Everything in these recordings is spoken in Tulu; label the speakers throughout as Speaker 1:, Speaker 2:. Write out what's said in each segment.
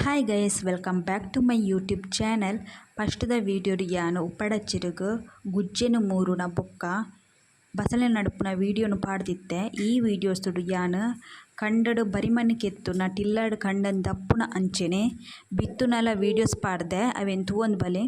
Speaker 1: Hi guys, welcome back to my YouTube channel. First the video ಯಾನು ಉಪ್ಪಡಚ್ಚಿರುಗು ಗುಜ್ಜೆನು ಮೂರುನ ಬೊಕ್ಕ ಬಸಳೆ ನಡುಪುನ ವಿಡಿಯೋನು ಪಾಡ್ದಿತ್ತೆ. ಈ ವಿಡಿಯೋಸ್ ಯಾನು ಕಂಡಡು ಬರಿಮಣ್ಣು ಕೆತ್ತುನ ಟಿಲ್ಲಡು ಕಂಡನ್ ದಪ್ಪುನ ಅಂಚೆನೆ ಬಿತ್ತುನಲ ವಿಡಿಯೋಸ್ ಪಾಡ್ದೆ ಅವೆನ್ ತೂವೊಂದು ಬಲೆ.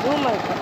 Speaker 2: Zoom ಆಯ್ತು.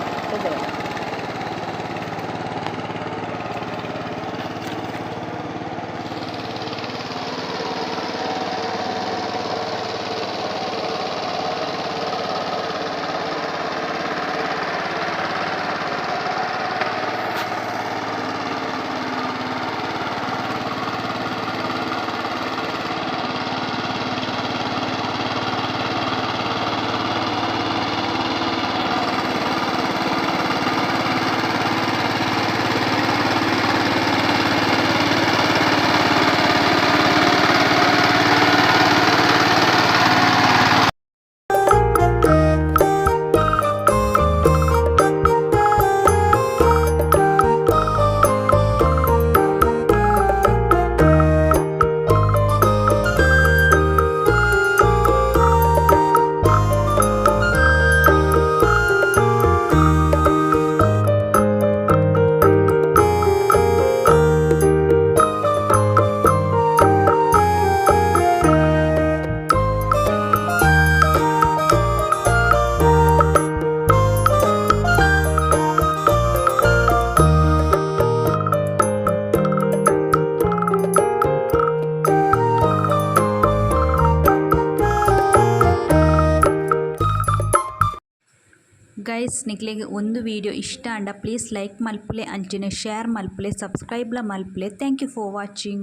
Speaker 1: ಗೈಸ್, ನಿಕ್ಲೆಗ್ ಒಂದು ವಿಡಿಯೋ ಇಷ್ಟ ಆಂಡ ಪ್ಲೀಸ್ ಲೈಕ್ ಮಲ್ಪುಲೆ, ಅಂಚನೆ ಶೇರ್ ಮಲ್ಪುಲೆ, ಸಬ್ಸ್ಕ್ರೈಬ್ ಲ ಮಲ್ಪುಲೆ. Thank you for watching.